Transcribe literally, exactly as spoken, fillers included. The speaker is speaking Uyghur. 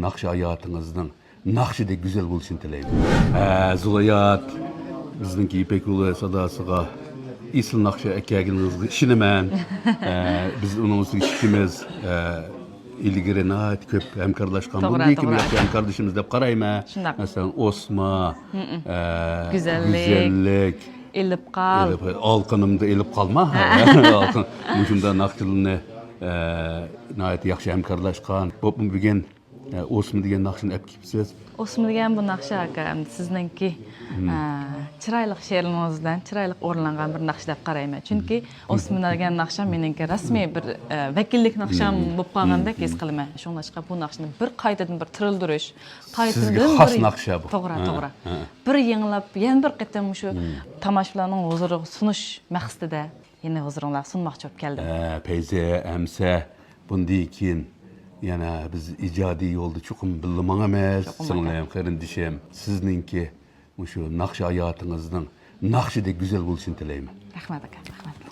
ناخشا ھاياتىڭىزنىڭ ناخشىدەك گۈزەل بولۇشىنى تىلەيمەن. ھە، زۇلۇيات، بىزنىڭكى يىپەك يولى ساداسىغا ئېسىل ناخشا ئەكەلگىنىڭىزگە ئىشىنىمەن. ھە، بىز ئۇنىڭ ئۈستىگە ئىشىكىمىز، ھە، ئىلگىرى ناھايىتى كۆپ ھەمكارلاشقان. توغرا، بۇندىن كېيىن توغرا. ياخشى ھەمكارلىشىمىز دەپ قارايمەن. شۇنداق. مەسىلەن، ئوسما، ھە، گۈزەللىك. گۈزەللىك. ئېلىپ قال. ئېلىپ، ئالقىنىمدا ئېلىپ قالما. ھە. ئالقىن. مۇشۇنداق ناخشىلارنى، ھە، ناھايىتى ياخشى ھەمكارلاشقان. بولۇپمۇ بۈگۈن، ھە، ئوسما دېگەن ناخشىنى ئەپ كېلىپسىز. ئوسما دېگەن بۇ ناخشا، ئاكا، ئەمدى سىزنىڭكى، ھە، چىرايلىق شېئىرىڭىز بىلەن چىرايلىق ئورۇنلانغان بىر ناخشا دەپ قارايمەن. چۈنكى ئوسما دېگەن ناخشا مېنىڭكى رەسمىي بىر، ھە، ۋەكىللىك ناخشام بولۇپ قالغاندەك ھېس قىلىمەن. شۇڭلاشقا بۇ ناخشىنى بىر قايتىدىن بىر تىرىلدۈرۈش، سىزگە قايتىدىن خاس بىر ناخشا بۇ. توغرا، ھە، توغرا. ھە. بىر يېڭىلاپ، يەنە بىر قېتىم شۇ تاماشىبىنلارنىڭ ھۇزۇرىغا سۇنۇش مەقسىتىدە يەنە ھۇزۇرۇڭلارغا سۇنماقچى بولۇپ كەلدىم. ھە، پەيزى، ئەمسە بۇندىن كېيىن يەنە بىز ئىجادىي يولدا چوقۇم بىللە ماڭىمىز. چوقۇم، سىڭلىم، ئاكا. قېرىندىشىم، سىزنىڭكى مۇشۇ ناخشا ھاياتىڭىزنىڭ ناخشىدەك گۈزەل بولۇشىنى تىلەيمەن. رەھمەت، ئاكا، رەھمەت.